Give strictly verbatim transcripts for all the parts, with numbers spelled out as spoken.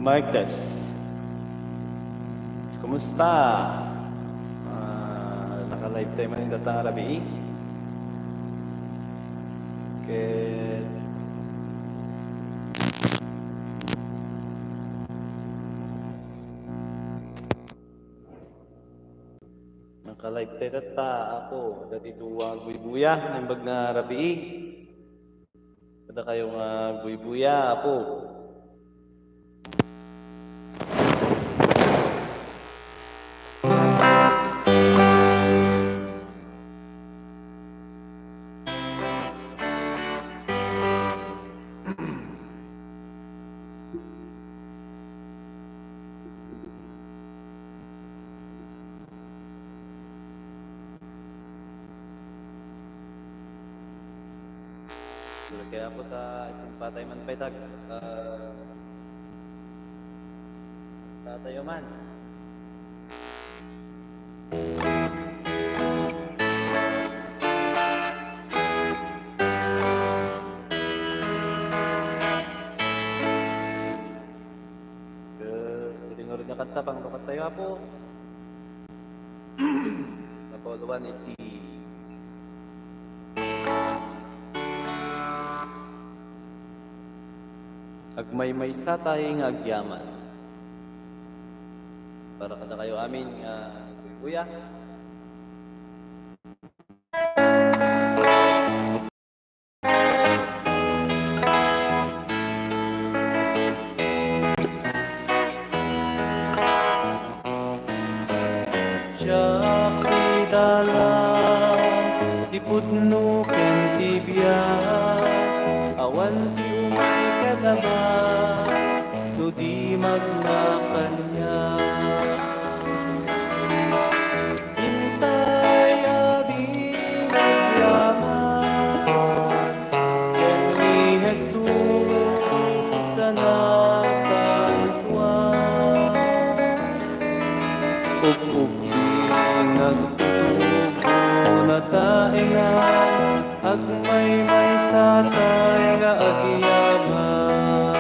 Mic test. Kumusta? Ah, naka-live tayo man ita nga rabii. Ket naka-live tayo ita, Apo, dagiti dua nga agbuybuya, naimbag nga rabii. Kadakayo nga agbuybuya, Apo. Sure kaya po ta, isin patay man pay tag, ah, tatayo man. Ket iti ngarud nga kanta, panglukat tayo, Apo. Napauluan iti Agmaymaysa tayo nga agyaman. Para kadakayo amin nga kuya. Diak idala ti pudno ken ti biag, awan ti umay kadama no di magna kaniak. Intay a binagyaman ken ni Jesus a nasantoan. Ub-ubing agtutubo nataengan, agmaymaysa tay nga agyaman.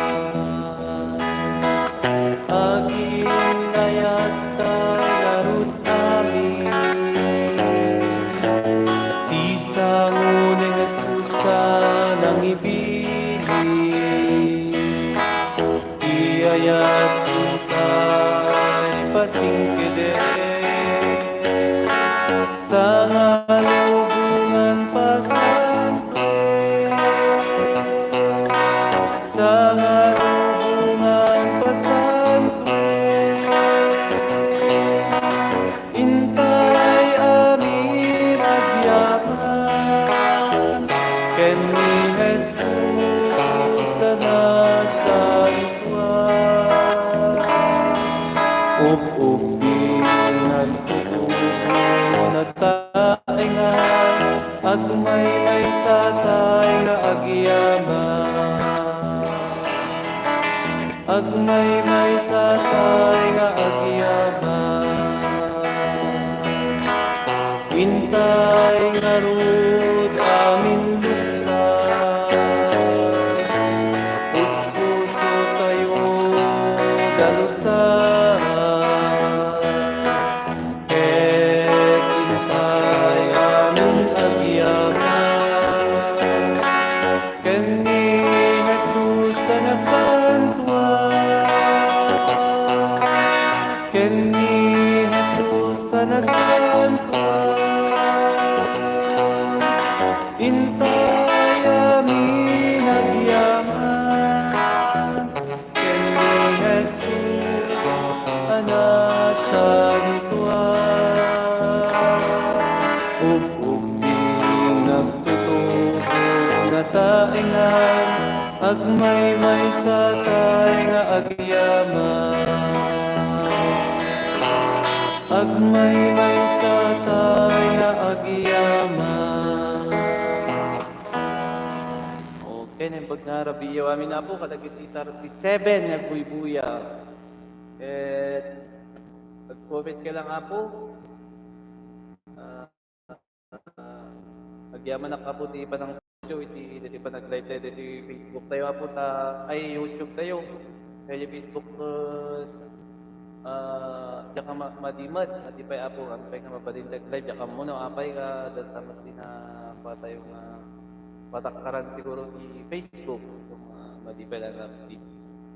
Aginnayattay ngarud amin ti sango ni Jesus a nangibilin. Iyayattay pasingkeden sangalubongan pasantoen, sangalubongan pasantoen. Intay amin agyaman ken ni Jesus a nasantoan. Ub-ubbing agtutubo nataengan, agmaymaysa tay nga agyaman. Agmaymaysa tay nga agyaman. Intay ngarud amin lupa, puspuso tayo dalusan. Ket intay amin agyaman ken ni Jesus a nasantoan, ken ni Jesus a nasantoan. Intay amin agyaman ken ni Jesus a nasantoan. Ub-ubbing agtutubo nataengan, agmaymaysa tay nga agyaman. Agmaymaysa tay nga agyaman. Okay, naimbag nga rabii amin, Apo, kadagiti thirty-seven nga agbuybuya. Ket nag-comment ka lang, Apo. Ah, ah, agyamanak, Apo, ti panangsuyo iti, iti panag-live tayo, iti Facebook tayo, Apo, ta, ay, YouTube tayo. Kay Facebook, eh, ah, diak ma-, madi met, madi pay, Apo, apay nga mabalin live, diak ammo no apay nga, dasta met ti napatayo nga patakkaran siguro ti Facebook. So, nga madi pay lang nga update.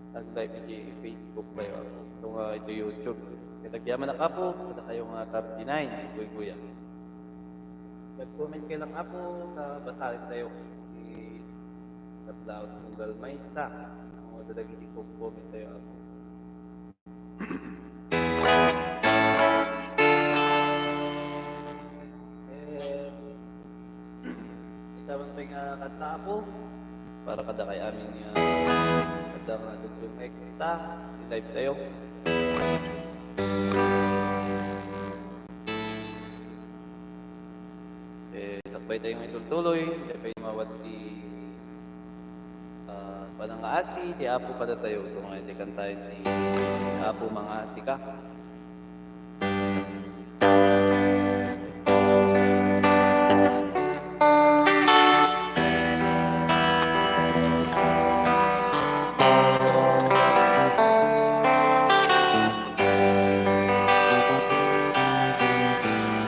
Ag live iti Facebook tayo, Apo. So, nga iti YouTube. Kaya agyamanak, Apo, kadakayo nga thirty-nine, guyguya. Nag-comment kayo lang, Apo, ta basaen tayo. Ti Tablaon Tunggal Maysa. Ang mga dagiti comment tayo, Apo. Eh, itaman pay nga kanta, Apo. Para kadakay amin nga kanta nga dugdugay kita. Live tayo. Eh, sakbay tayo nga itultuloy, kaya pay mawat ti, ah, panangaasi ti Apo kadatayo. So, nga iti kantaen ti Apo, mangaasika.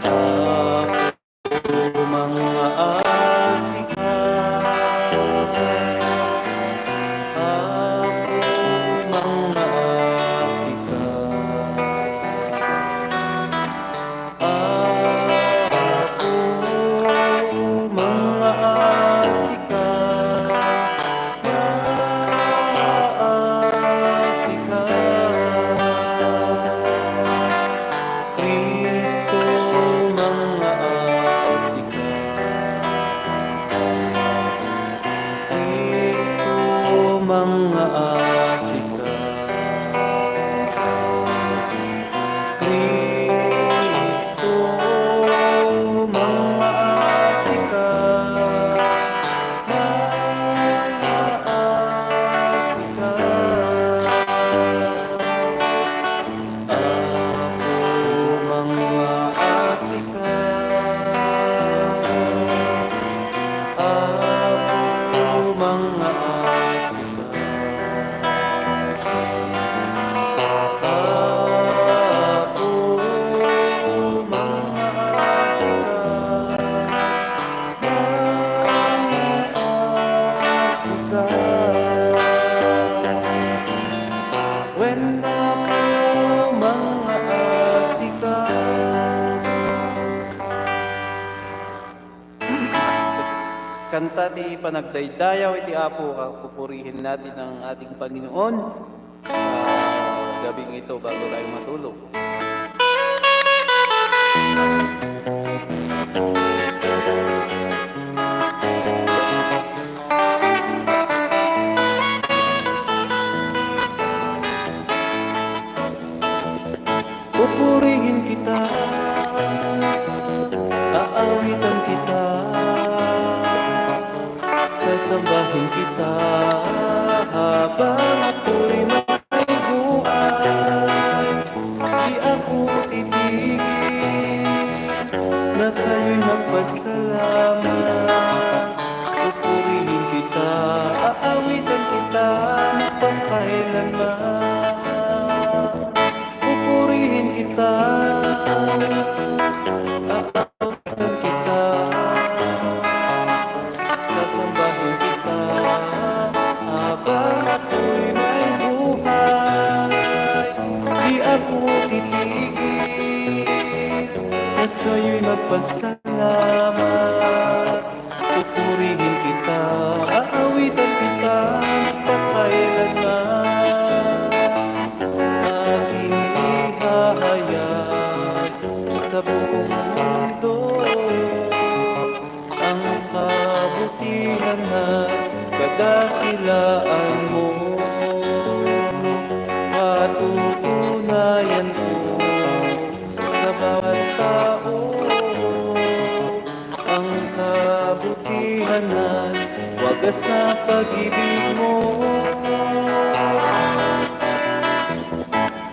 Apo, mangaasika. Apo, mangaasika. Apo, mangaasika. Mangaasika. Cristo, mangaasika. Cristo, mangaasika. Cristo, mangaasika. Mangaasika. Apo, mangaasika. Apo, mangaasika. Apo, mangaasika. Mangaasika. Wen, Apo, mangaasika. Kanta ti panagdaydayaw iti Apo, pupurihin natin ang ating Panginoon sa gabing ito bago tayo matulog. Pupurihin kita, aawitan kita, sasambahin kita habang ako'y may buhay. Di ako titigil, nat sayo'y magpasalamat. Pupurihin kita, aawitan kita, pagkailanman. Pupurihin kita, aawitan kita, sasambahin kita, habang ako'y may buhay. Di ako titigil, nat sayo'y magpasalamat. Pupurihin kita, aawitan kita, pagkailanman. Aking ihahayag sa buong mundo ang kabutihan at kadakilaan mo. Patutunayan ko sa bawat tao ang kabutihan at wagas na pag-ibig mo.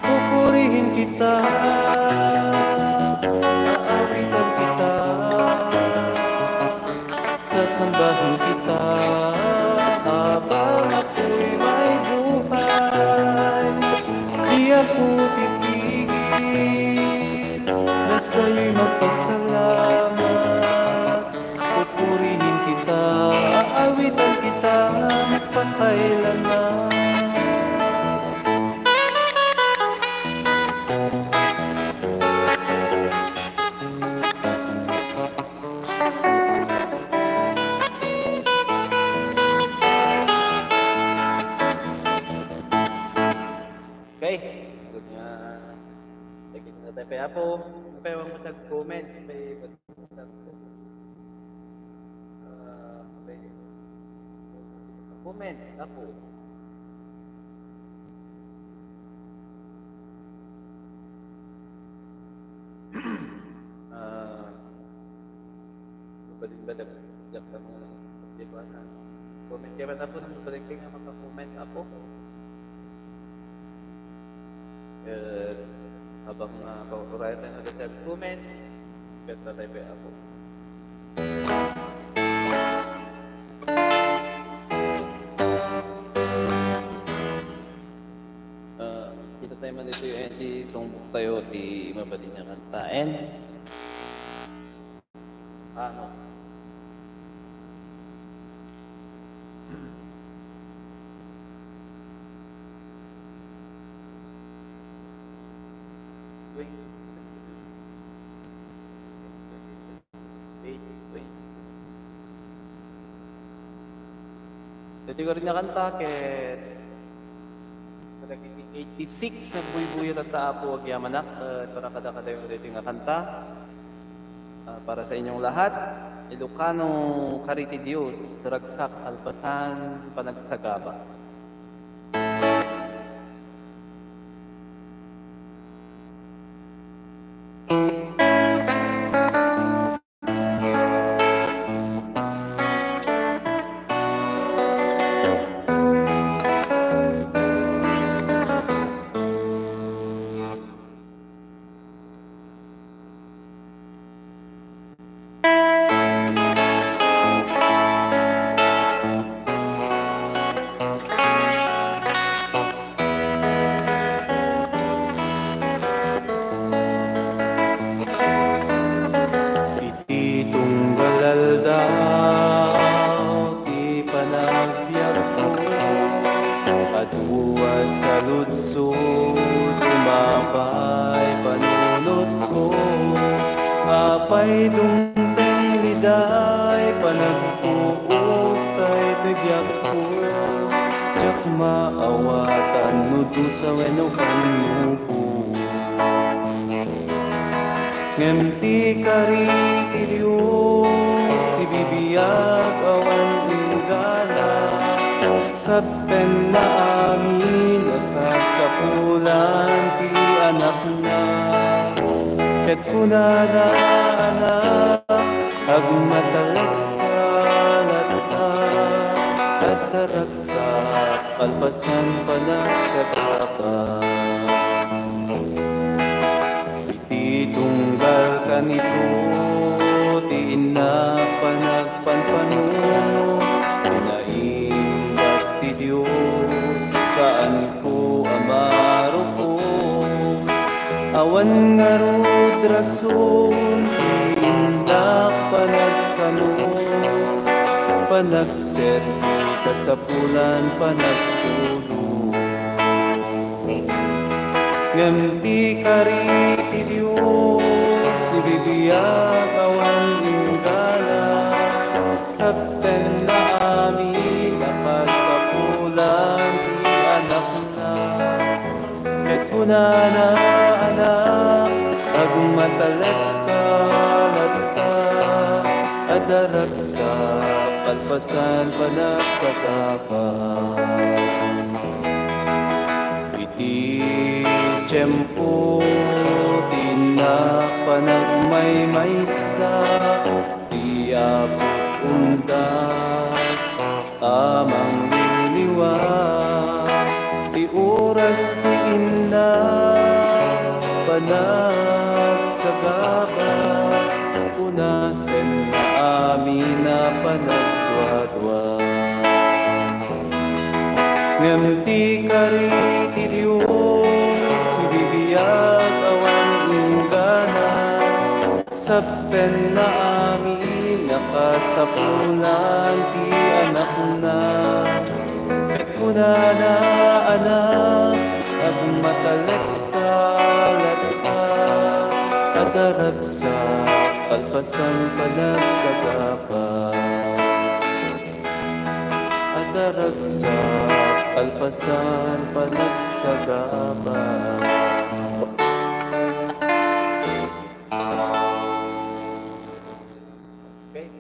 Pupurihin kita, aawitan kita, sasambahin kita habang ako'y may buhay. Sayoy magpasalamat, pupurihin kita, aawitan kita, magpakailanman. Okay. Good nga. Thank you sa tayo, Apo. Payawang matag comment. May, ah, may comment, Apo. Ah, Mabalin ba, dak-, dakdak na, di ba, na comment kayo, Apo, nang mabalin kayo nga maka-comment, Apo? Eh, habang, ah, paurayan tayo na sa comment, bet na tayo, Apo. Ah, kita tayo man dito yung N G, sumbok tayo, ti mabalin nga kantaen. Ano? Daytoy nga kanta ket kadagiti eighty-six nga buybuya tatta, Apo, agyamanak, eh, para kadakadayo daytoy nga kanta. Ah, para sa inyong lahat, Ilocano, kari ti Dios, ragsak, kalpasan, panagsagaba. Iti tunggal aldaw ti panagbiagko, adu a saludsod, umapay panunotko. Apay, dumteng liday panagbuot daytoy biagko. Diak maawatan no dusa wenno pannubo. Ngem ti kari ti Dios, ibibiag awan inggana. Saptenna amin a kasapulan ti Anakna. Ket kunana, Anak, agmatalekka latta, adda ragsak kalpasan panagsagaba. Iti tunggal kanito ti innak panagpanpanunot, pinaimbag ti Dios, saanko a marukong. Awan ngarud rason ti innak panagsano, panagserbi, kasapulan, panagtulong. Ngem ti kari ti Dios, ibibiag awan inggana. Saptenna amin a kasapulan ti Anakna. Ket kunana, Anak, agmatalekka latta, adda ragsak kalpasan panagsagaba. Iti tiempo ti innak panagmaymaysa, ti Apo undas a mangliliwa. Ti oras ti innak panagsagaba, punasenna amin a panagduadua. Ngem ti kari ti Dios, ibibiag awan inggana. Sappenna amin a kasapulan ti anakna. Ket kunana, Anak, agmatalekka latta, adda ragsak kalpasan panagsagaba. Adda ragsak kalpasan panagsagaba. Okay.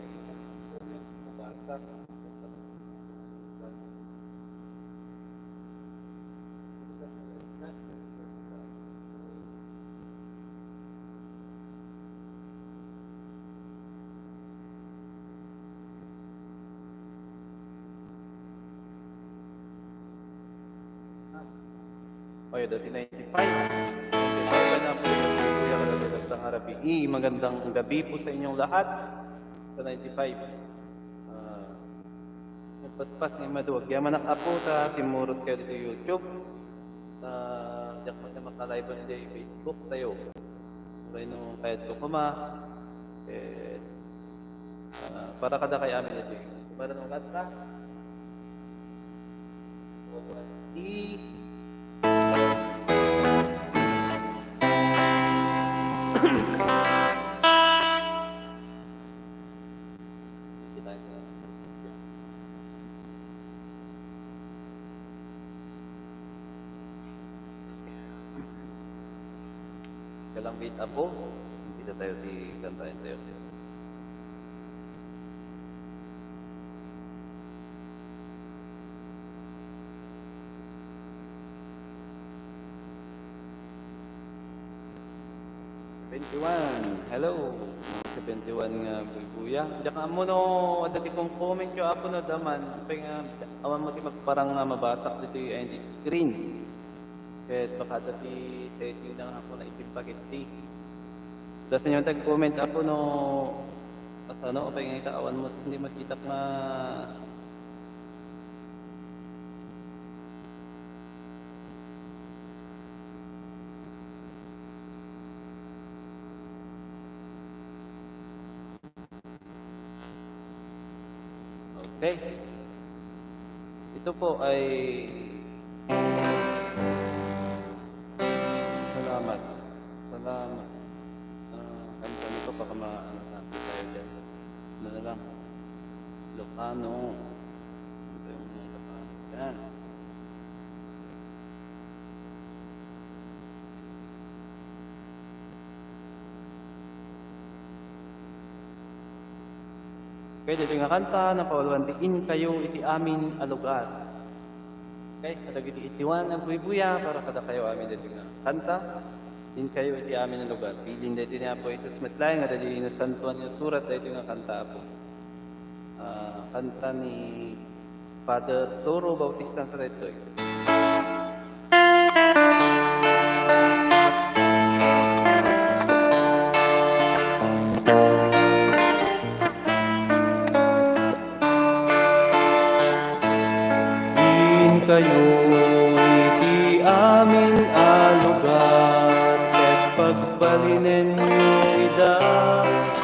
Oy, dati ninety-five. Ninety-five na po, Kuya, magandang arabi. Magandang gabi po sa inyong lahat. Sa ninety-five. Ah, nagpaspas nga immadu. Agyamanak, Apo, ta simmurot kayo dito YouTube. Ta diak man makalive dito Facebook tayo. Uray no kayat ko kuma. Eh, ah, para kada kay amin ito. Para no kanta. Di. Kalang beat, Apo. Kita tayo di kantahin tayo. Twenty-one. Hello. Seventy-one nga buybuya. Diak ammo no adda ti comment yo, Apo, no adda man. Apay nga awan mo ti magparang nga mabasak ditoy ay screen. Ket baka adda ti setting na nga ako naitimpa ket di. Basta nyo tag-comment, Apo, no kasano, apay nga ita awan mo, hindi makita nga. Okay. Ito po ay salamat. Salamat. Ah, kanta nito, baka ma-, ano na tayo dyan. Ano na lang? Ilocano. Ito yung mga Ilocano. Yan. Okay, dito nga kanta, napauluan ti Inkayo iti amin a lugar. Okay, kadagiti eighty-one nga buybuya, para kadakayo amin dito nga kanta, Inkayo iti amin a lugar. Bilin dito ni Apo Jesus met laeng nga dagiti nasantuan nga surat dito nga kanta, Apo. Ah, kanta ni Father Toro Bautista sa daytoy. Inkayo iti amin a lugar, ket pagbalinenyo ida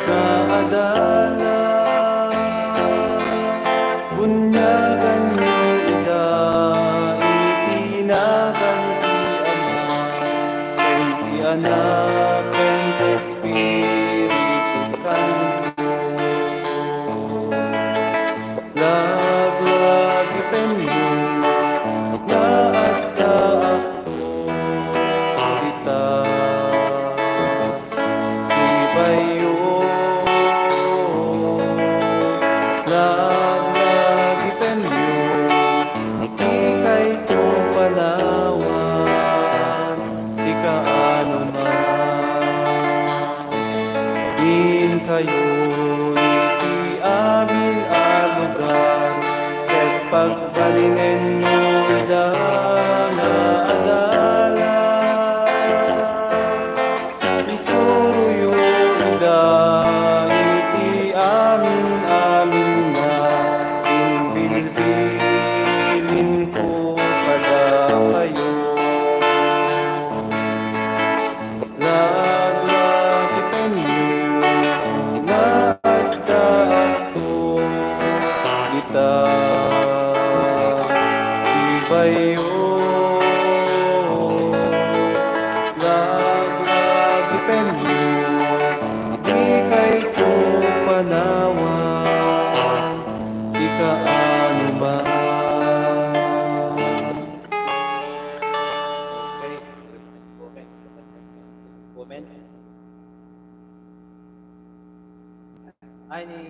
nga adala. Bunyaganyo ida iti nagan ti Ama, ken ti Anak, ken ti Espiritu Santo. Laglagipenyo nga adda dita. Sibayo, laglagipenyo, dikayto panawan ti kaanuman. Inkayo iti amin a lugar, ket pagbalinenyo ida nga adala. Isuroyo ida iti amin-amin nga imbilbilinko kadakayo. Laglagipenyo Ay, ni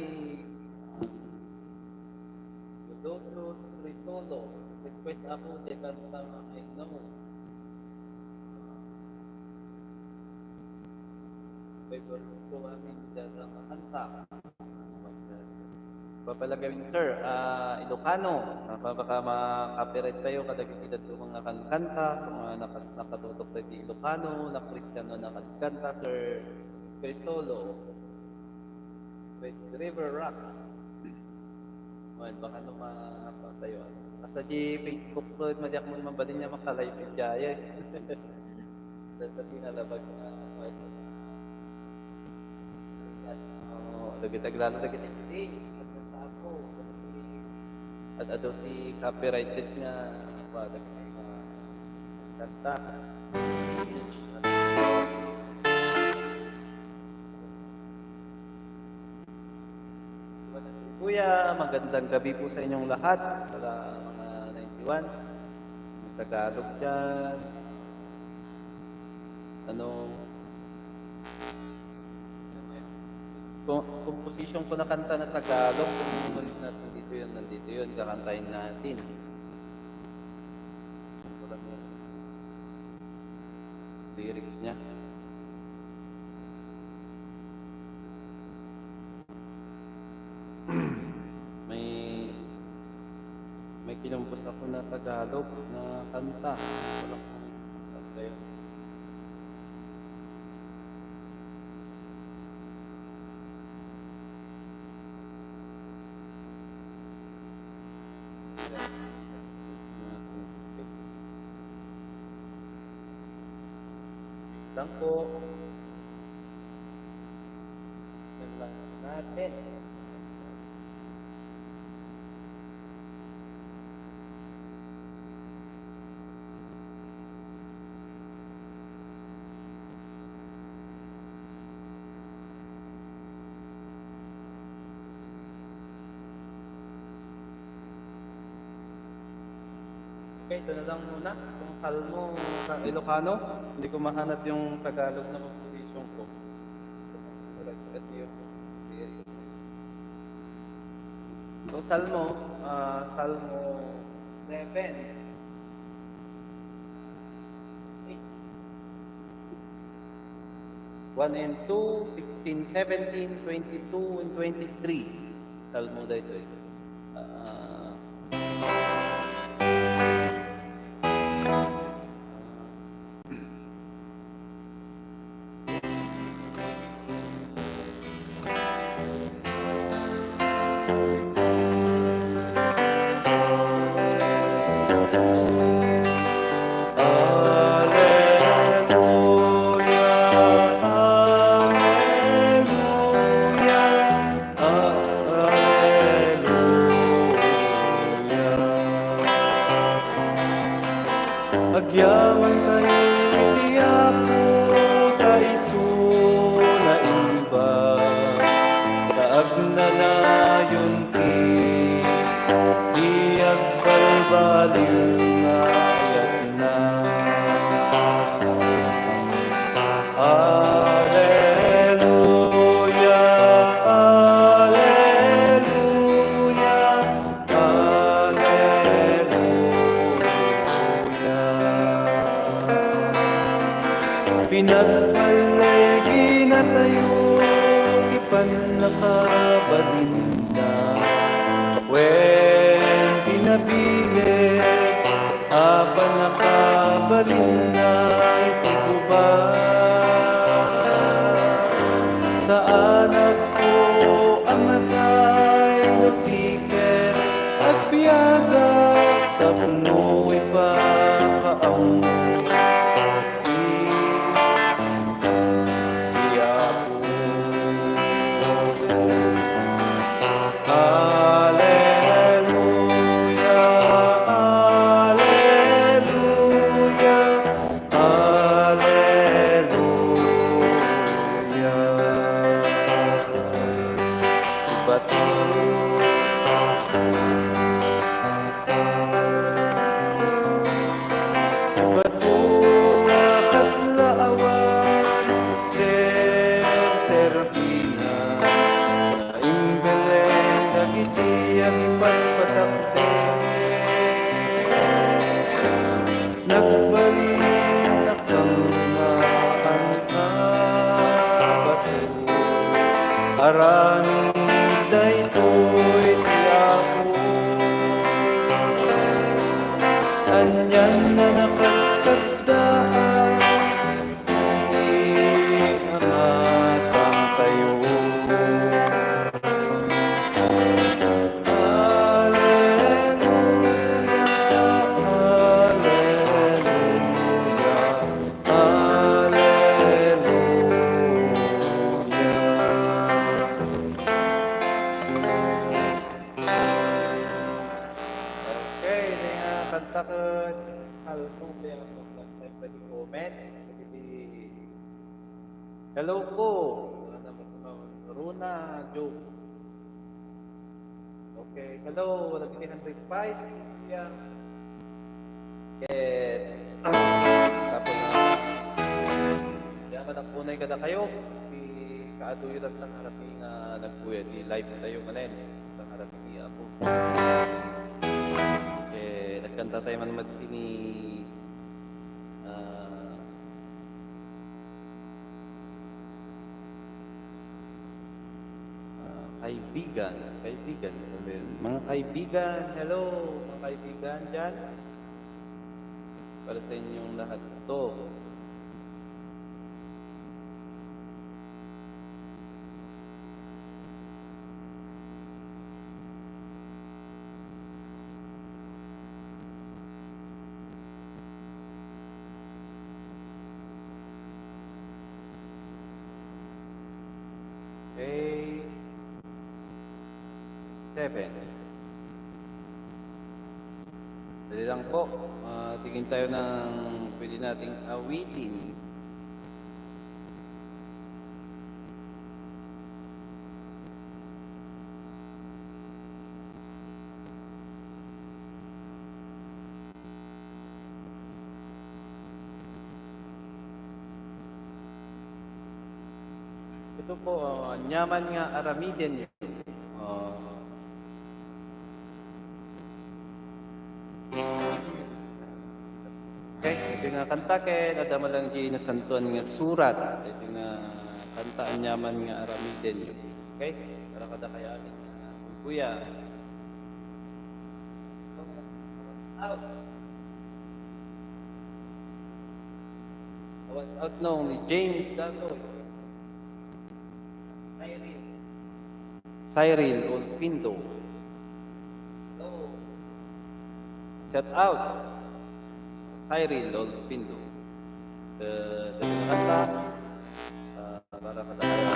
Teodoro Crisolo, request ako, the kanta nga I know. Favorite ko, amin, dyan ang kanta. Papalagay, sir, ah, Ilocano. Ah, baka ma-copyright tayo kadagiti dadduma nga kankanta, so, nga naka-, nakatutok tayo ti Ilocano, na Kristiano nga kankanta, Sir Crisolo. Red River Rock. Well, baka no ma-, pa tayo. Hasta di Facebook ko, madiak mo mabalin niya makalive diay. Dagiti nalabag nga, oo, dagiti aglalo dagiti, at adu ti copyrighted nga, wa, dagiti nga kanta. Kuya, magandang gabi po sa inyong lahat. Sa mga ninety-one. May Tagalog dyan. Ano? Ko-, composition ko na kanta na Tagalog. Kung nandito yun, nandito yun. Kakantahin natin. Lyrics niya. May, may kinompos ako na Tagalog na kanta. Wala ko kanta yun. Lang po. Yan lang natin. Okay, ito na lang muna. Itong Salmo sa Ilocano, hindi ko mahanap yung Tagalog na composition ko. Itong Salmo, ah, Salmo eleven. One and two, sixteen, seventeen, twenty-two, and twenty-three. Salmo daytoy. Ah. Agyamantayo iti Apo, ta isu naimbag, ta agnanayon ti, ti agbalbaliw nga ayatna. Alleluia, alleluia. Alleluia. Pinagballiginatayo ti pannakabalinna, wen ti nabileg a pannakabalinna iti kubas. Saanakto a matay no di ket agbiagak tapno ipakaammo ti, ti Apo. Alleluia, alleluia, alleluia. Ibato, ibato Aramid daytoy ti Apo. Anian a nakaskasdaan ti amatangtayo. Alleluia, alleluia, alleluia. Okay, nia, kanta ket halko kaya ang pwede comment. Pwede di, hello po. Rona Joe. Okay, hello. Wala di hundred five. Yeah. Ket, tapos na, diay managpunay kadakayo, ti kaaduyot tangarapi nga nagkuya, ti live tayo manen, tangarapi ni Apo. Ket, nagkanta tayo man met ni, ah, Ah, kaibigan, kaibigan, sabi. Mga kaibigan, hello, mga kaibigan dyan. Para sa inyong lahat to. Okay. Seven. Dali lang po. Ah, tingin tayo ng pwede nating awitin. Ito po, ah, aniaman nga aramiden niyo. Ah, okay, ito nga kanta ket adda man lang di nasantuan nga surat. Ito nga kanta, aniaman nga aramiden niyo. Okay? Para kadakayo amin. Kuya. Out. Out, out no, ni James Dagoy. Cyril Olpindo. Shout out. Cyril Olpindo. Eh, sa mga kanta, ah, para kadakayo.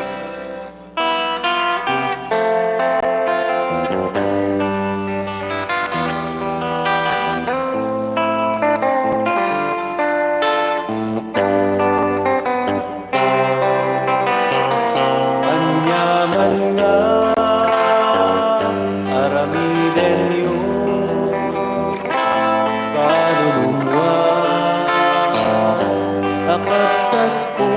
Aniaman nga aramidenyo, kaluluwa a kabsatko,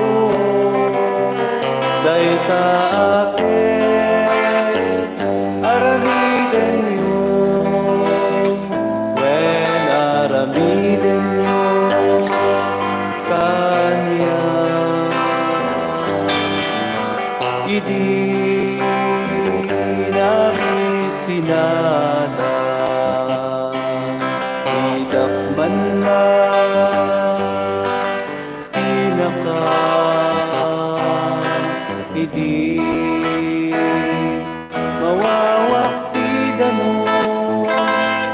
dayta a ket aramidenyo, wen aramidenyo kaniak. Idi nabisinada, diak man la pinakaidi. Mawawak ti danum,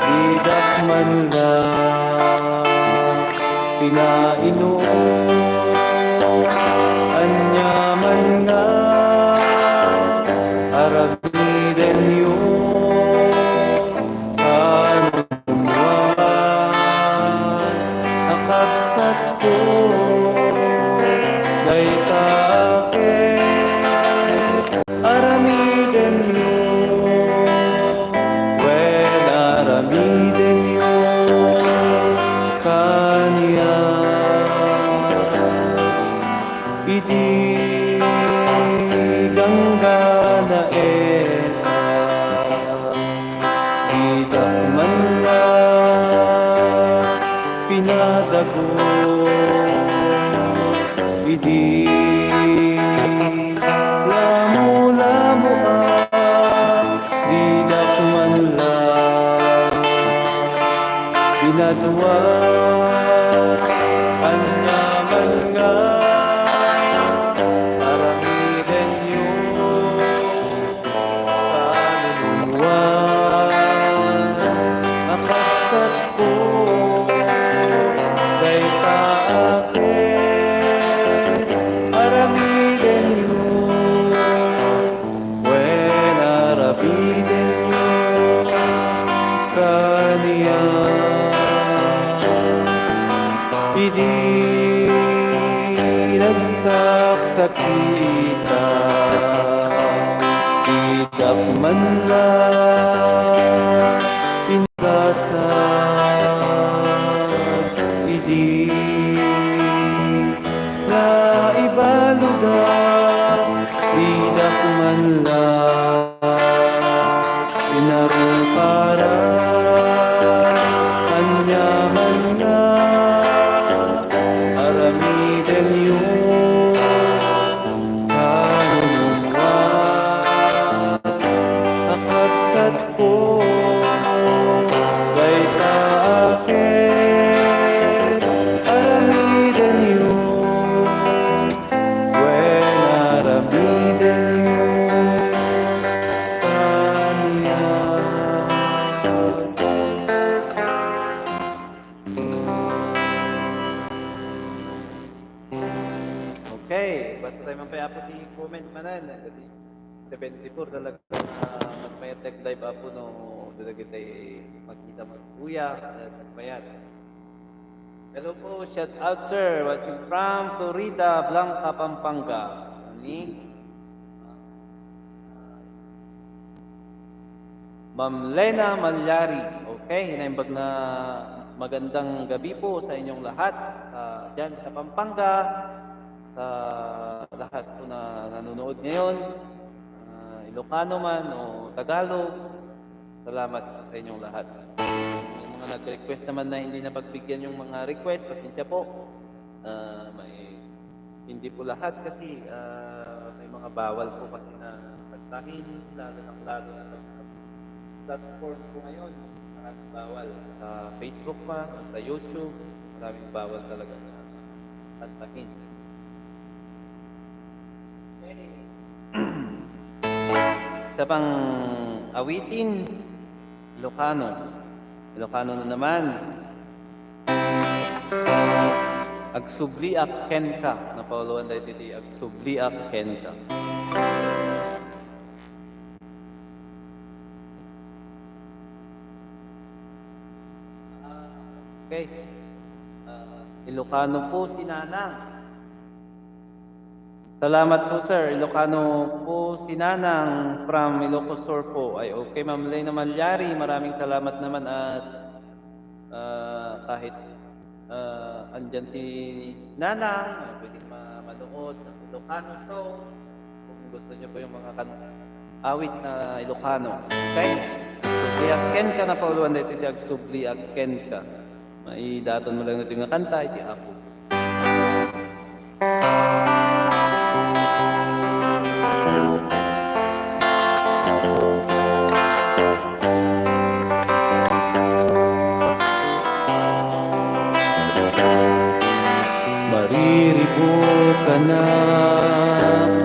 diak man la pinainom. Aniaman nga aramidenyo, kaluluwa a kabsatko, dayta a ket aramidenyo, wen aramidenyo kaniak. Idi ganggannaet Kaluluwa, ania man nga aramidenyo, kaluluwa, a kabsatko, dayta a ket aramidenyo. Wen aramidenyo kaniak. Idi nagsaksakitak, diak man la ingasat. Idi naibaludak, diak man la sinarungkaran. Ania man nga aramidenyo, kaluluwa, a kabsatko, dayta a ket aramidenyo. Wen aramidenyo kaniak. Okay, basta tayo man pay, Apo, ti comment manen. Seventy-four talaga na magmayat live, Apo, no, talaga tayo magkita, magkuya, magmayat. Hello po, shout out, sir. Watching from Florida Blanca, Pampanga. Ni Ma'am Lena Malyari. Okay, naimbag na magandang gabi po sa inyong lahat, sa, dyan sa Pampanga, sa lahat po na nanonood ngayon, ah, Ilocano man o Tagalog. Salamat po sa inyong lahat. May mga nag-request naman na hindi napagbigyan yung mga request, pasensya po. Ah, may, hindi po lahat kasi, ah, may mga bawal po kasi na kantahin, lalo na, lalo na sa platform po ngayon, maraming bawal. Sa Facebook man o sa YouTube, maraming bawal talaga na kantahin. Okay. Isa pang awitin, Ilocano. Ilocano na naman. Agsubliak kenka. Napauluan daytoy ti agsubliak kenka. Okay. Ah, Ilocano po si Nanang. Salamat po, sir. Ilocano po si Nanang from Ilocos Sur po. Ay, okay, Ma'am Lena Malyari, maraming salamat naman at, ah, kahit, ah, andyan si Nanang, ah, pwedeng ma-, manood ng Ilocano show. Kung gusto niyo po yung mga kan-, awit na Ilocano. Okay? Subliak kenka, napauluan daytoy ti agsubliak kenka. Maidaton mo lang daytoy nga kanta, iti Apo. Mariribukana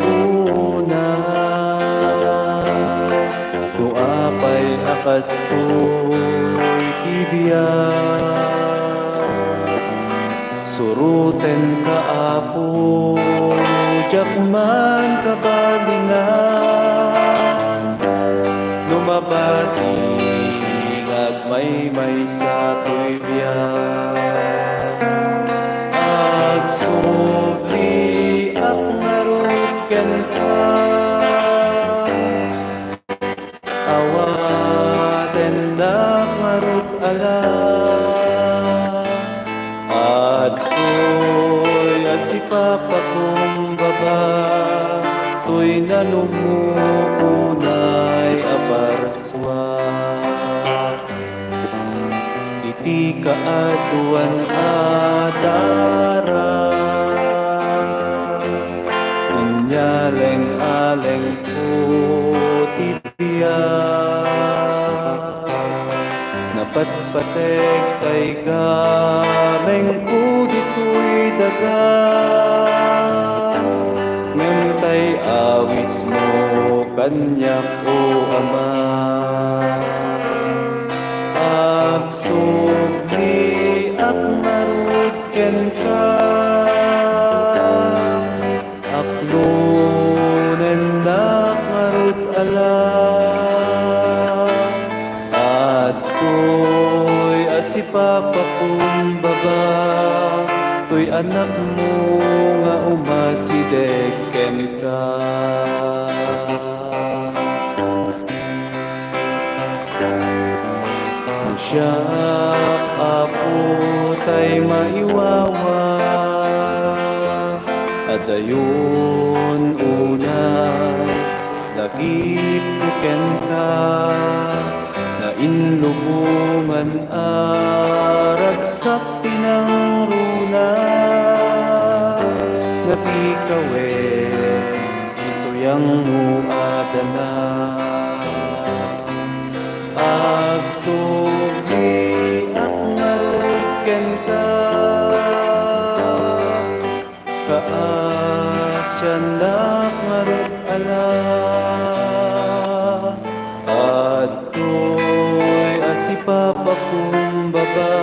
una, no apay a kastoy ti biag. Surotenka, Apo, diak man kabalinan. No mabati nga agmaymaysa toy biag, agsubliak ngarud kenka. Awatennak ngarud a la, adtoy a sipapakumbaba toy nanumuonay a parsua. Iti kaaduan a daras, inyaleng-alengko ti biag. Pateg ta igamengko ditoy daga, ngem tay awismo kaniak, O Ama. Agsubliak ngarud kenka, aklonennak ngarud a la. Adtoy a sipapakumbaba toy anakmo nga umasideg kenka. Siak, Apo, tay maiwawa, adayon unay lagipko kenka, nainlubongan a ragsak ti nangruna, nga ti kawen, ditoy ammo adana. Agsubliak ngarud kenka, kaasiannak ngarud a la. Adtoy a sipapakumbaba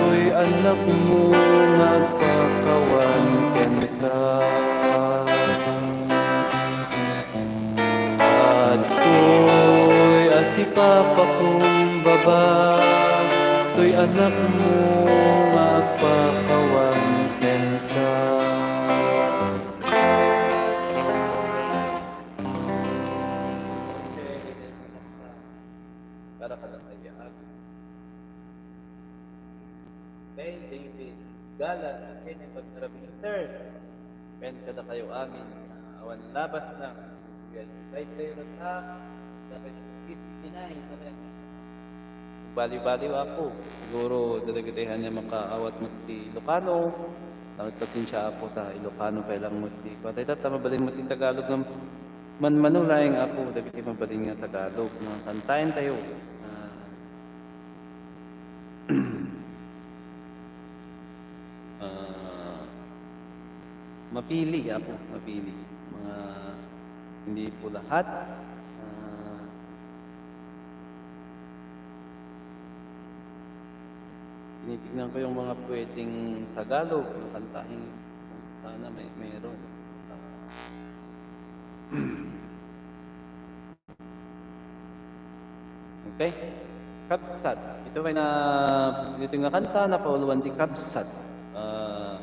toy anakmo nga agpakawan kenka. Adtoy a sipapakumbaba toy anakmo nga agpakawan kenka. Para kada kaya. Kay David Galan, ken ni Pagkarabin, sir. Ken kadakayo amin, ah, awan labas na. Well, right there, ah, dapat fifty-nine, correct. Baliw-baliw ako. Siguro, dagiti ania makaawat met ti Ilocano. Bakit pasensya ako ta Ilocano pa lang met ti. Patay ta, ta mabalin met ti Tagalog ng manmano laeng ako, dagiti mabalin nga Tagalog. Mga kantaen tayo. Ah, Ah, mapili ako, mapili. Mga hindi po lahat. Ah, tinitignan ko yung mga pwedeng Tagalog na kantahin. Sana may, meron. Okay? Kabsat. Ito ay na, ito nga kanta, napauluan ti kabsat. Ah,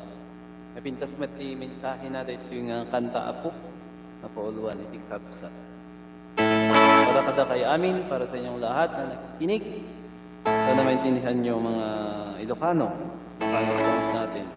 napintas met ti mensahe na dito nga kanta, apo. Napauluan iti kabsat. Para kadakay amin, para sa inyong lahat na nakikinig. Sana maintindihan nyo, mga Ilocano, Ilocano songs natin.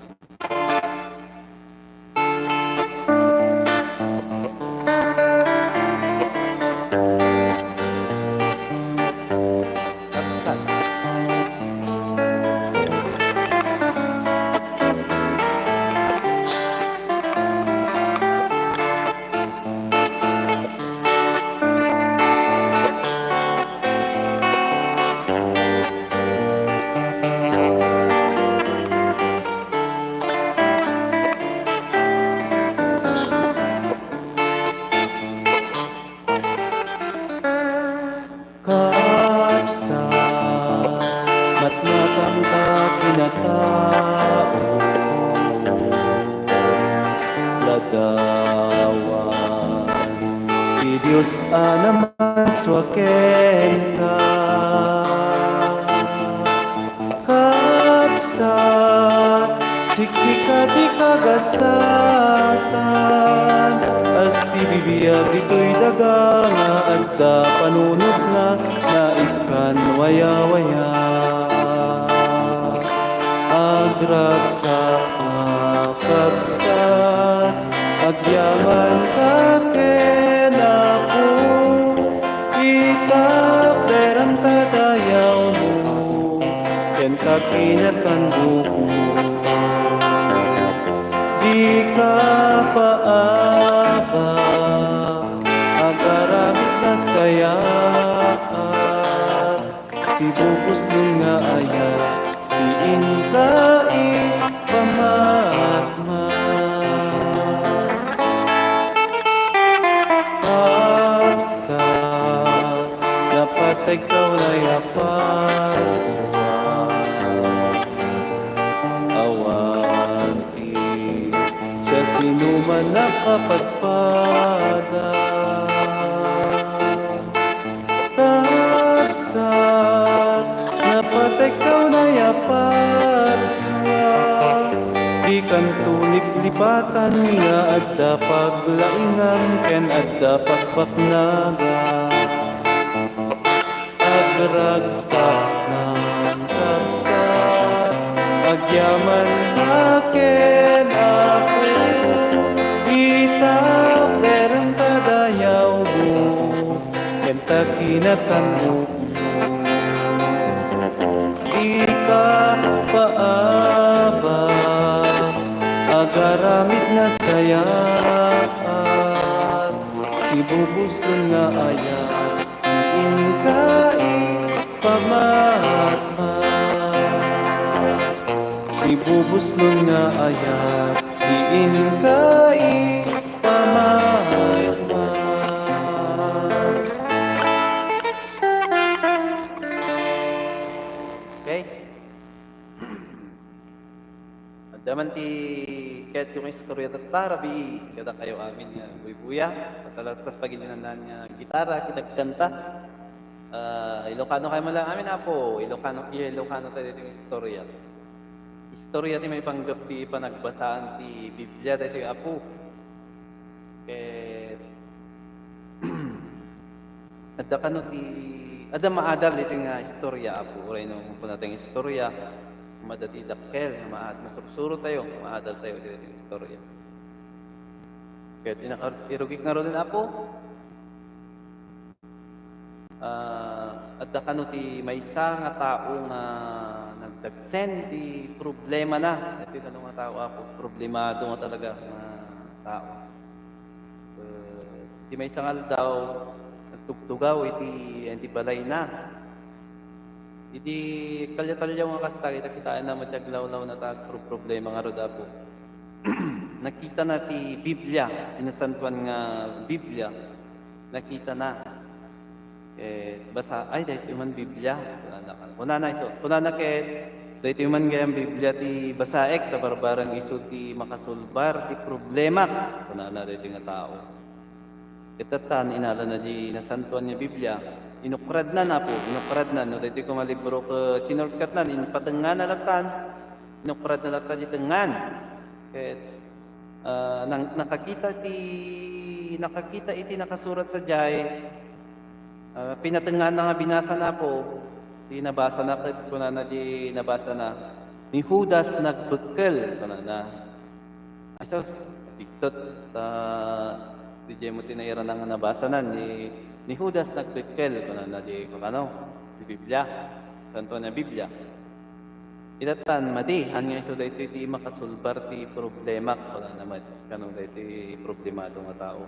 Kabsat, matmatam ka kinatao, ladawan ti Dios a namaswa kenka. Kabsat, siksika ti kagasatan, a sibibiag ditoy daga nga adda panunotna, naikkan wayawaya. Agragsak a kabsat, agyaman ka ken Apo, ita peranta dayawmo, ken kakinatandokmo. Dika paabak, agaramid nasayaat, Ibubuslon nga ayat, ti inka ipamatmat. Kapsat, napategtaw na ya Pasua. Awan ti siasinoman a kapagpada. Kapsat, napategtaw na ya Pasua. Dikanto liplipatan nga adda paglaingam ken adda pakpaknagam. Agragsakam, kapsat, agyaman ta ken Apo, ita derem ta dayawmo, ken ta kinatan-okmo. Ikapaabak, agaramid nga sayaat, sibubuslon nga ayat, inka ipamatmat. Sibubuslon nga ayat, inka ipamatmat. Okay. Adda man ti kayatko nga istorya tatta, rabii, kadakayo amin nga buybuya. Patalastas pagilinan nga gitara, kitagkanta. Ah, Ilocano kayo man lang amin, Apo. Ilocano, iya Ilocano tayo dito yung istorya. Istorya ti maipanggep ti panagbasaan ti Biblia daytoy, Apo. Ket adda kano ti, adda maadal iti nga istorya, Apo. Uray no kunatayo nga istorya, madati dakkel, maad-, masursuro tayo, maadal tayo iti istorya. Ket inakar-, irugik ngaruden, Apo. Ah, adda kano ti maysa nga tao nga nagdagsen ti problemana. Daytoy kano nga tao, Apo, problemado nga talaga nga tao. Eh, ti maysa nga aldaw, nagtugtugaw iti, iti balayna. Iti talya-talyaw nga kasta, kita-kitaenna met ti aglawlawna ta agproproblema ngarud, Apo. Nakitana ti Biblia, ti nasantoan nga Biblia. Nakitana. Eh, basa, "Ay, daytoy man Biblia." Kunana, kunana isu, kunana ket, "Daytoy man gayam Biblia ti basaek, ta barbareng isu ti makasulbar ti problemak," kunana daytoy nga tao. Ket tattan, inalana di nasantoan nga Biblia, inukradna, Apo, inukradna, no, daytoy koma libro ket sinurtkatna, inpatengngana lattan, inukradna latta di tengngan. Ket, ah, nang-, nakakita ti, nakakita iti nakasurat sadiay, ah, pinatengngana nga binasana, Apo, di nabasana ket kunana di nabasana, "Ni Judas nagbekkel," kunana. Ay sus, pigtot, ta, diay met ti nairana nga nabasana, ni, "Ni Judas nagbekkel," kunana di, kunana, di Biblia. Santoan nga Biblia. Ita tattan, madi, haan nga isu daytoy ti makasulbar ti problemak, kunana met, kano daytoy problemado nga tao.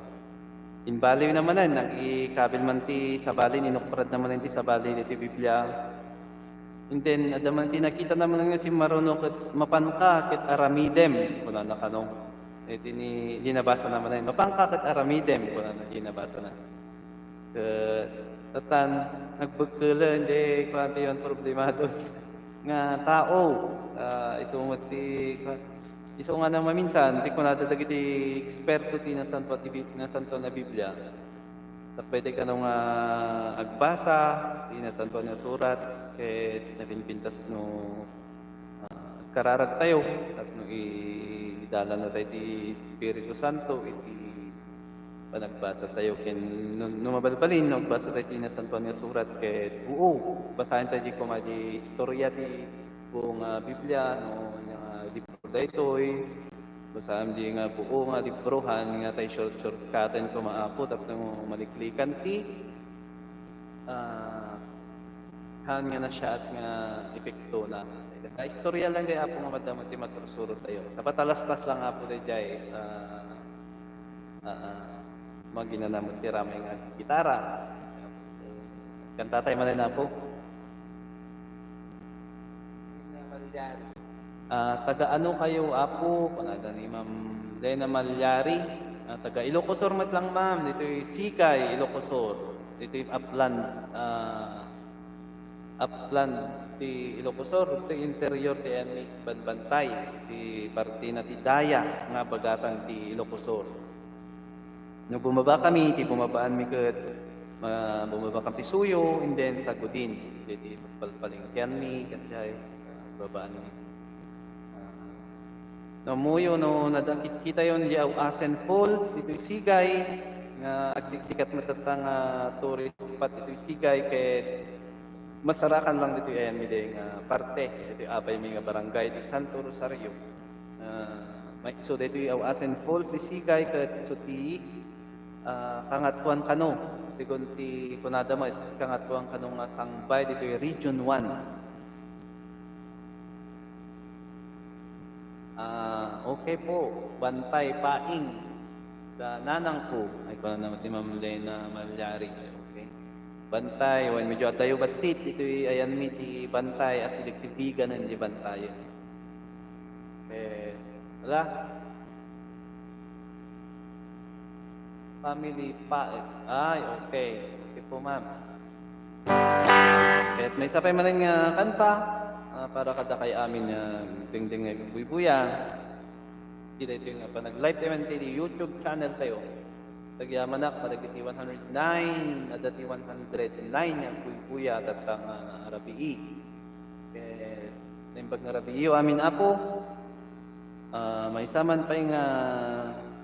Imbaliwna manen, nagikabil man ti sabalin, inukradna manen ti sabalin iti Biblia. And then, adda man ti nakitana manen nga simmaruno ket, "Mapanka ket aramidem," kunana kano. Iti ni, di nabasana manen, "Mapanka ket aramidem," kunana di nabasana. Ket, tattan, nagbekkelen, di, kuan ti yun, problemado nga tao. Ah, isu met ti, kuan, isu nga na maminsan, ti kunada dagiti eksperto ti nasanto, ti Bi-, nasanto na Biblia. Sakbay ti kano nga agbasa ti Nasantoan nga Surat ket napimpintas no, ah, agkararagtayo tapno i-, idalannatayo ti Espiritu Santo iti panagbasatayo. Ken no, no mabalbalin, no agbasatayo ti Nasantoan nga Surat ket, oo, basaentayo di koma di istorya ti buong, ah, Biblia, no, nga libro daytoy. Basaem di nga buo nga librohan nga tay short-shortcutten koma, Apo, tapno maliklikan ti, ah, haan nga nasiaat nga epektona. Ta istorya lang di, Apo, nga madama ti masursurotayo. Ta patalastas lang, Apo, daydiay, ah, ah, ah, maginana met ti ramay nga gitara. Kantatayo manen, Apo. Ah, taga ano kayo, Apo? Kunada ni Ma'am Lena Malyari. Ah, taga Ilocos Sur met lang, ma'am. Ditoy Sigay, Ilocos Sur. Ditoy Upland, ah, Upland ti Ilocos Sur, ti interior ti N M I, Banbantay, ti partina ti Daya nga bagatan ti Ilocos Sur. No bumaba kami, ti bumabaan mi ket, ma-, bumaba kami Suyo, and then Tagudin. Iti palpalengkean mi, kasi ay, ah, babaan mi. Ah, no, muyo, no, nadakit kitayon di Awasen Falls, ditoy Sigay, nga agsiksikat met tatta nga tourist spot ditoy Sigay, ket masarakan lang ditoy ayan mi di nga parte, ditoy abay mi nga barangay, di Santo Rosario. Ah, may, so, daytoy Awasen Falls, Isigay, ket isu ti, ah, Kangatuan Kano. Sigun ti kunada met, Kangatuan Kano nga sangbay ditoy Region one. Ah, okay po. Bantay, paing sa nanang ko. Ay, kunana met ni Ma'am Lena Malyari. Okay. Bantay, wen medyo adayo bassit, ditoy ayan mi ti Bantay, asideg ti biganen di Bantayen. Eh, wala. Family pa, ay, okay. Okay po, ma'am. Ket maysa pay manen nga kanta, ah, para kadakay amin nga dingdingngeg, buybuya. Iti daytoy nga panag-live tayo man iti YouTube channel tayo. Agyamanak kadagiti one hundred nine, adda ti one hundred nine nga buybuya tatta nga rabii. Ket naimbag nga rabiiyo amin, Apo. Ah, maysa man pay nga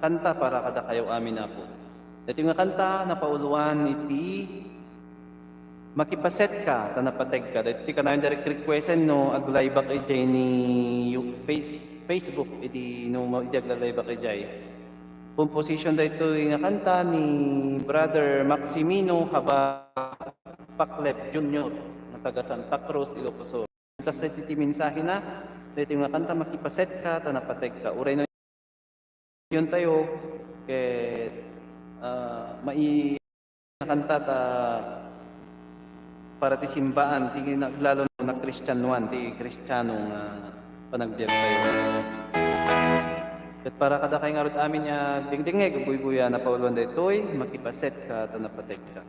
kanta para kadakayo amin, Apo. Daytoy nga kanta, napauloan iti Makipasetka ta napategka. Daytoy kanayon direct requesten no aglaybak idiay ni Yu-, Face-, Facebook, idi no ma-, idi aglalaybak idiay. Composition daytoy nga kanta ni Brother Maximino Haba Paklep Junior nga taga Santa Cruz, Ilocos Sur. Kas iti, ti mensahena, daytoy nga kanta, Makipasetka ta napategka. Uray no yon tayo, ket, ah, mai-, kanta ta para ti simbaan, ti naglalo na Kristianoan, ti Kristiano nga panagbiag tayo. Ket para kadakay ngarud amin nga dingdingngeg, buybuya, napauloan daytoy, Makipasetka ta napategka.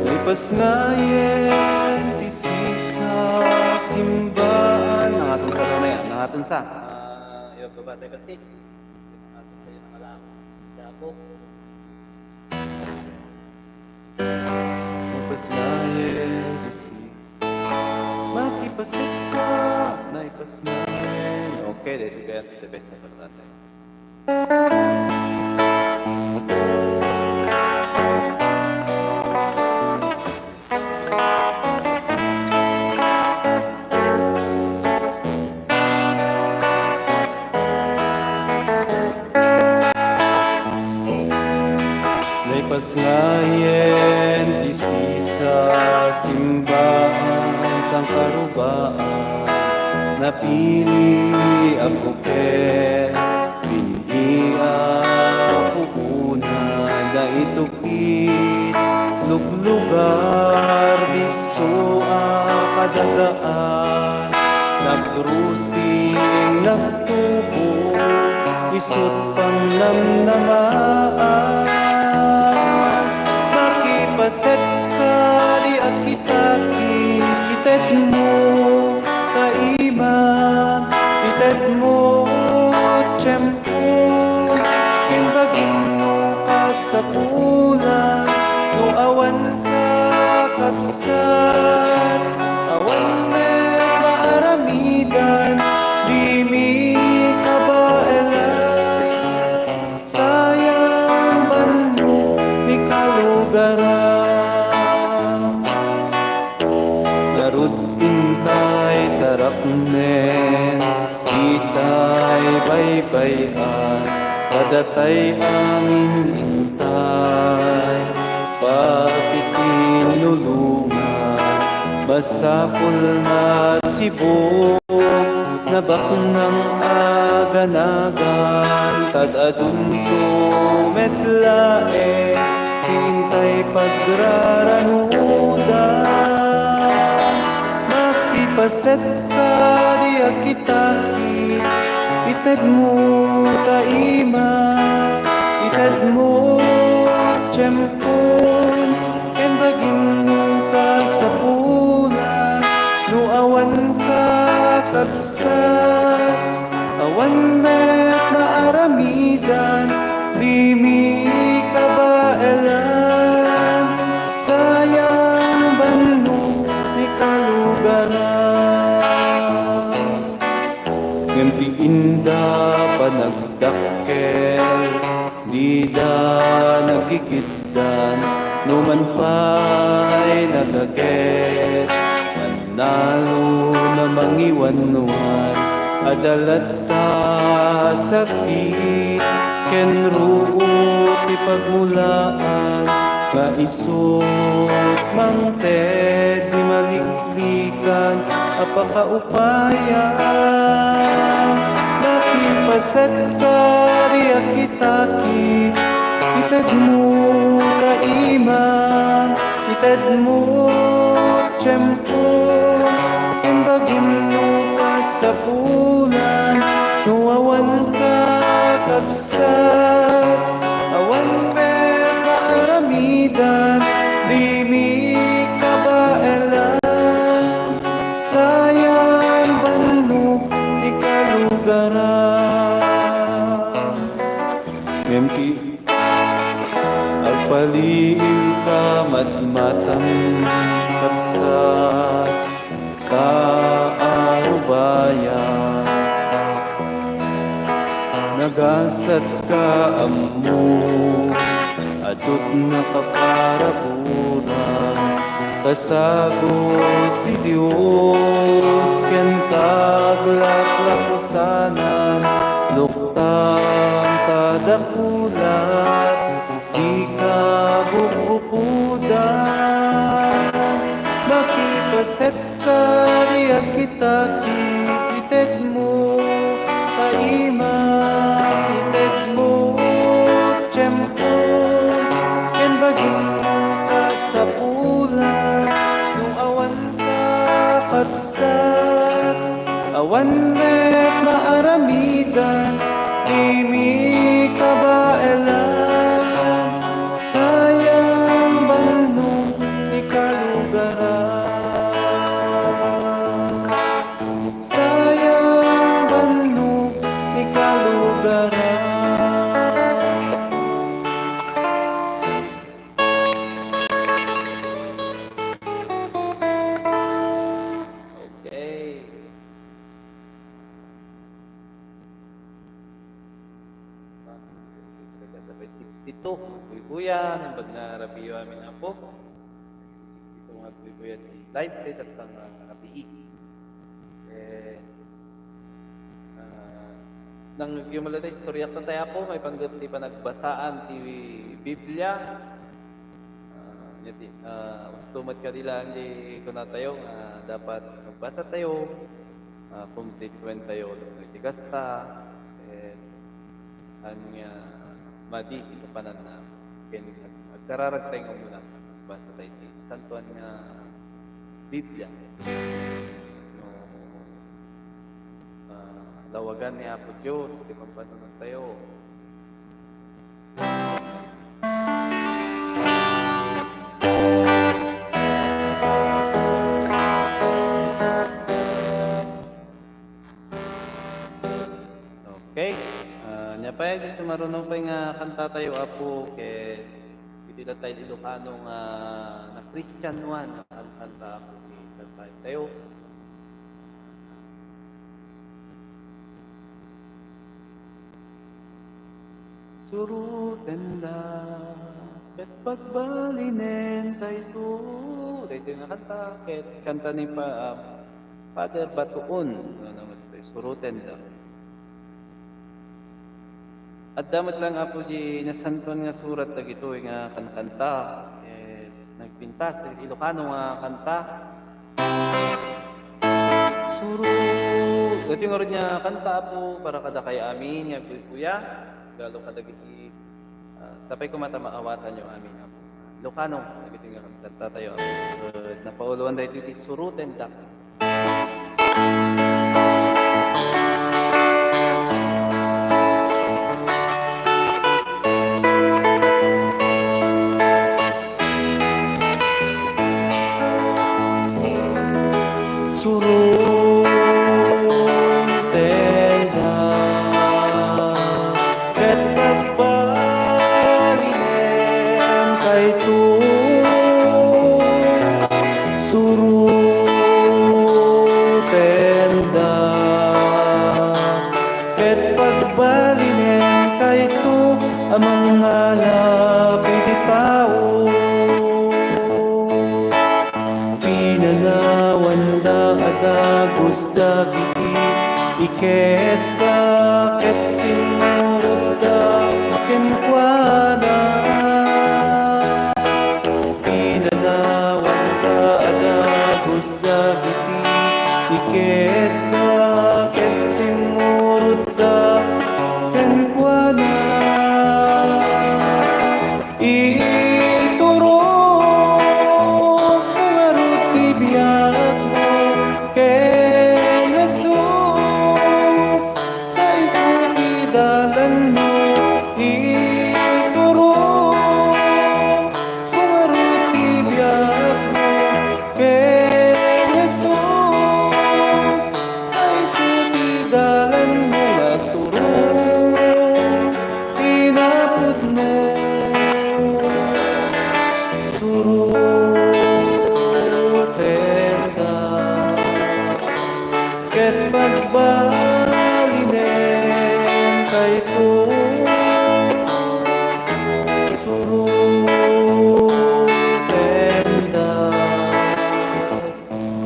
Naipasngayen ti sisa, simbaan. Nangaton sa, Lorna, nangaton sa. Ah, iyo, babatay kasi. Nangaton sa iyo, nangalam. Dako. Naipasngayen ti si-, Makipasetka, naipasngayen. Okay, daytoy kayat the best na kanta. Naipasngayen ti sisa, simbaan, sangkarubaan, napili a propeta, pin-i a puona, daytoy ti luglugar, disso a kadagaan, nagrusing, nagtubo, isut' pangnamnamaan. Makipasetka, di agkitakit, itedmo, kaiman, itedmo, tiempo, ken bagim kasapulan, no awan kakabsat, awan met maaramidan, dimi kabaelan, sayang banno ti kalugaran. Ngarud intay taraknen, itay baybay-an, kadatay amin intay pakitinulongan. Masapul met sibuk, nabaknang a Danagan, tad-adunto met laeng ti intay pagraranudan. Makipasetka, di agkitakit, itedmo ta ima, itedmo tiempon, ken bagim no kasapulan, no awan ka, kabsat. Awan met maaramidan, dimi kabaelan. Sayang bannog ti kalugaran. Ngem ti inda panagdakkel, dida nagigitdan, no man pay nagaget, mannalon a mangiwanwan, adda latta sakit ken ruot ti pagmulaan, nga isut' mangted ti maliklikan a pakaupayan. Nakipasetka, di agkitakit, itedmo ta ima, itedmo tiempo, ken bagim no kasapulan, no awan ka, kabsat. Awan met maaramidan, dimi kabaelan. Sayang bannog ti kalugaran. Ngem ti agpaliiwka, matmatam, kabsat, ta arubaya. Nagasatka ammo, adut nga kaparaburan, kasagut ti Dios ken kaglaplapusanan, luktan ta dakula, dika bukbukudan. Makipaset Kadi agkitakit, itedmo ta ima, itedmo tiempo, ken bagim kasapulan, no awan ka, kabsat, awan met maaramidan, dimi kabaelan, sayang bannog ti kalugaran. Sayang bannog ti kalugaran. Okay. Sixty-two, magbuybuya, naimbag nga rabii amin, Apo. Sixty-two nga magbuybuya ti live, kay datang nga rabii. Eh, ah, nang agyaman latta, istoryak tayo, Apo, maipanggep ti panagbasaan ti Biblia. Ah, nia ti, ah, usto met kadi laeng ti kunatayo nga dapat magbasa tayo, ah, kumplituentayo no iti kasta, eh, ania madi iti pananna, ken ag-, agkararagtayo nga umuna, magbasa tayo iti Santuan nga Biblia. No, ah, lawagan ni Apo Dios ti pampanunot tayo. Okay. Ah, nia pay, di sumaruno pay nga kanta tayo, Apo, ket iti datay Ilocano nga na-Christian one, nga kanta, Apo, ti kanta tayo. Surotenda ket pagbalinentayto. Daytoy nga kanta, ket kanta ni Pa-, Father Batuon. Ano naman ito? Surotenda. Adda met lang, Apo, di Nasantuan nga Surat dagitoy nga kankanta. Eh, nagpintas, Ilocano nga kanta. Suro. Iti ngarud nga kanta, Apo, para kadakay amin nga agkukuya. Galo kadagiti, ah, tapay koma ta maawatanyo amin, Apo. Ilocano, dagiti nga kantatayo, Apo. Ket napauloan daytoy iti Suro Tendak. Suron tenda ket pagbalinen kayto. Suro tenda ket pagbalinen kayto a mangalap iti tao. Pinanawanda a dagus dagiti iketda ket simmurotda kenkuana. Pinanawanda a dagus dagiti iketda ket simmurotda kenkuana. Iturok ngarud ti biagmo ken Jesus, ta isu ti dalanmo. Iturok ngarud ti biagmo ken Jesus, ta isu ti dalanmo. Agturong ti napudno. Suro tenda ket pagbalinen kayto. Suro tenda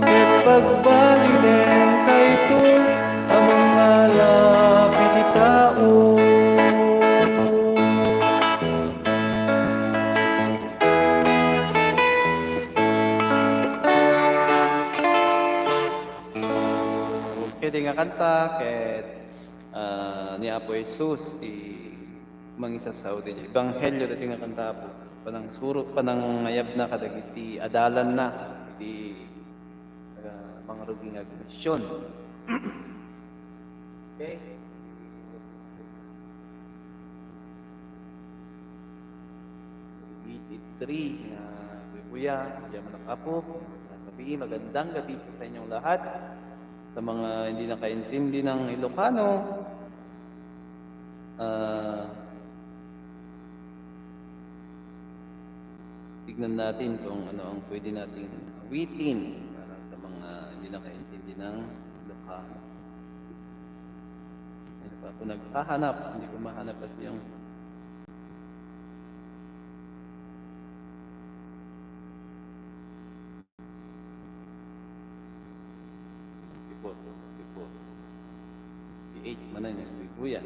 ket pagbalinen kayto a mangalap iti tao. Ket nga kanta ket, ah, ni Apo Jesus ti mangisasao ti ebanghelio daytoy nga kanta, Apo. Panangsuro, panangayabna kadagiti adalanna iti, ah, mangrugi nga agmision. Okay? Eighty-three nga kuya, kuya, diyan man ang Apo. Gabi, magandang gabi po sa inyong lahat. Sa mga hindi nakaintindi ng Ilocano, ah, tignan natin kung ano ang pwede nating awitin para sa mga hindi nakaintindi ng Ilocano. Hindi pa ako naghahanap, hindi ko mahanap kasi yung Before, before. Di eight man ay nagkukuya.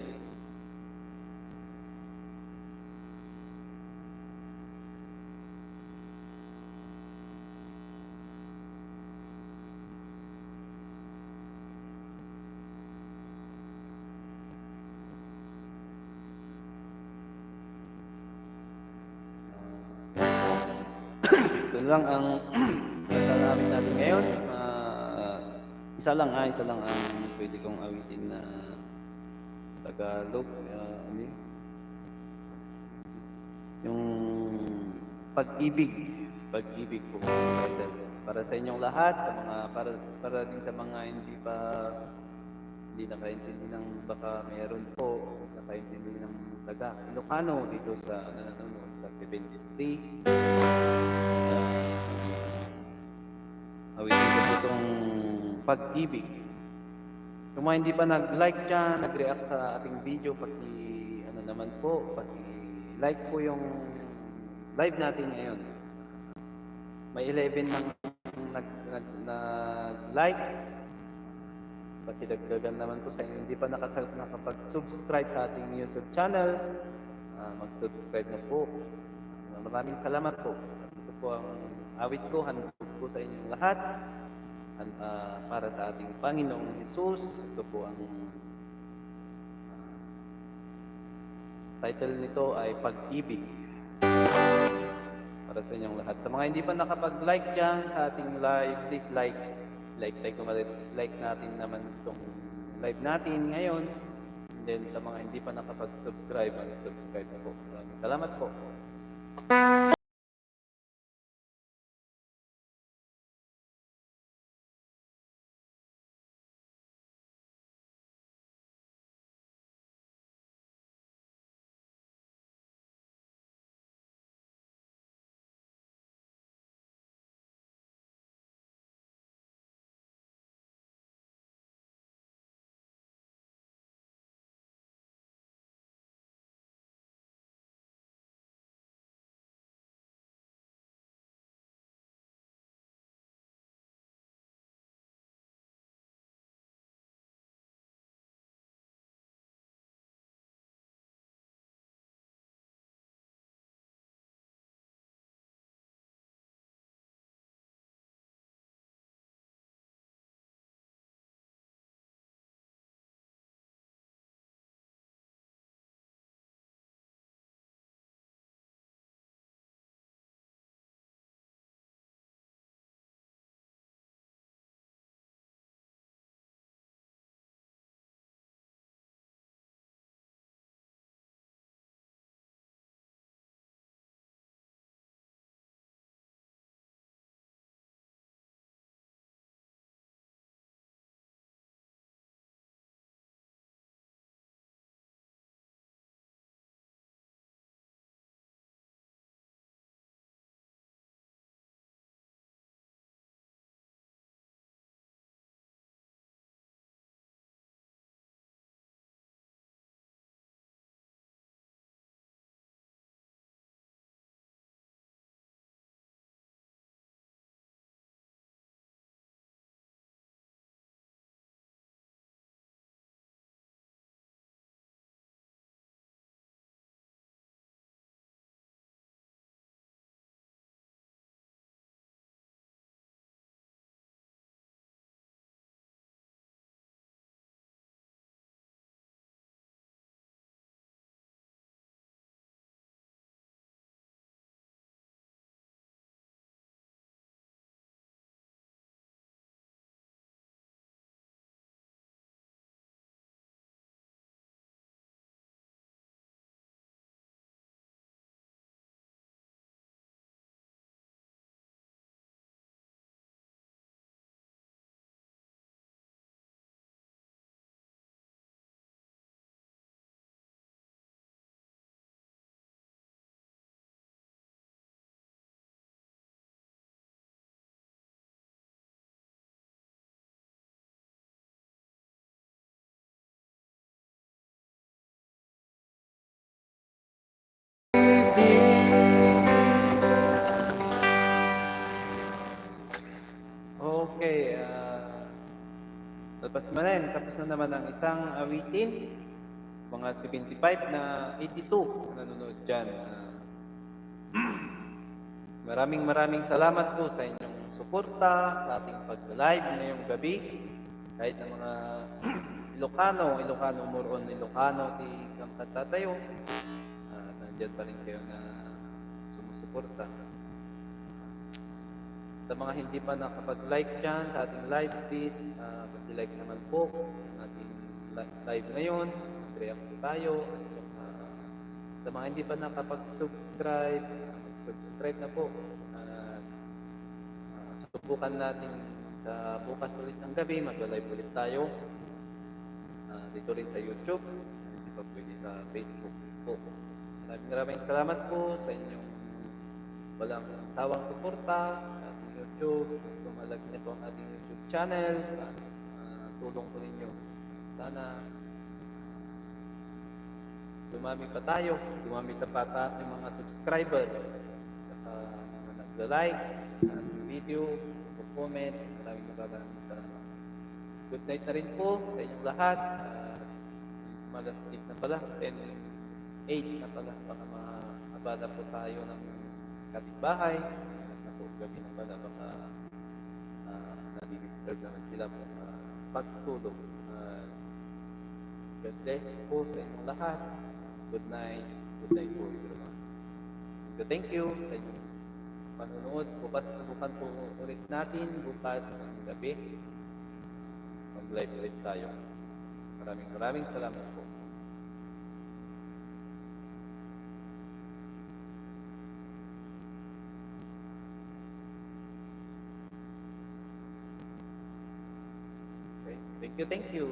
Ito lang ang tatanawin natin ngayon. Ah, isa lang, ah, isa lang ang pwede kong awitin na Tagalog. Ah, ano yun? Yung pag-ibig. Pag-ibig po. Para sa inyong lahat, sa mga, para, para din sa mga hindi pa hindi nakaintindi ng, baka mayroon po nakaintindi ng taga Ilocano dito sa nanonood sa seventy-three. Ah, awitin ko po itong Pag-ibig. Yung mga hindi pa nag-like dyan, nag-react sa ating video, paki, ano naman po, paki-like po yung live natin ngayon. May eleven nang nag-, nag-, nag-like. Pakidagdagan naman po sa inyo. Hindi pa nakasa-, nakapag-subscribe sa ating YouTube channel, ah, mag-subscribe na po. Maraming salamat po. Ito po ang awit ko, handog po sa inyong lahat. an-, ah, para sa ating Panginoong Jesus. Ito po ang, ah, title nito ay Pag-ibig. Para sa inyong lahat. Sa mga hindi pa nakapag-like dyan sa ating live, please like. Like, like, like natin naman itong live natin ngayon. And then, sa mga hindi pa nakapag-subscribe, mag-subscribe na po. Maraming salamat po. Okay, ah, tapos manen, tapos na naman ang isang awitin. Mga seventy-five na eighty-two na nanonood dyan. Ah, maraming, maraming salamat po sa inyong suporta sa ating pag-live ngayong gabi. Kahit na mga Ilocano, Ilocano, more on Ilocano, ti kangkatatayo. Ah, nandyan pa rin kayo na sumusuporta. Sa mga hindi pa nakapag-like dyan sa ating live, please, ah, paki-like naman po ang ating li-, live ngayon. Mag-react po tayo. Ah, sa mga hindi pa nakapag-subscribe, ah, mag-subscribe na po. At, ah, subukan natin sa bukas ulit ng gabi, mag-live ulit tayo. Ah, dito rin sa YouTube, hindi pa pwede sa Facebook po. Maraming, maraming salamat po sa inyong walang sawang suporta sa ating YouTube. Lumalaki na po ang ating YouTube channel sa, ah, tulong po ninyo. Sana dumami pa tayo, dumami pa ta-, yung mga subscriber. Saka mga nagla-like sa ating video, comment, maraming maraming salamat. Good night na rin po sa inyong lahat. Ah, alas diyes na pala, ten eight na pala, baka maabala po tayo ng kapitbahay. Ano po, gabi na pala, baka, ah, nalilis Lord naman sila po sa pagtulog. Ah, God bless po sa inyong lahat. Good night. Good night po, everyone. Thank you, thank you sa inyong panonood. Bukas, subukan po ulit natin bukas ng gabi. Mag-live ulit tayo. Maraming, maraming salamat po. Okay. Thank you, thank you.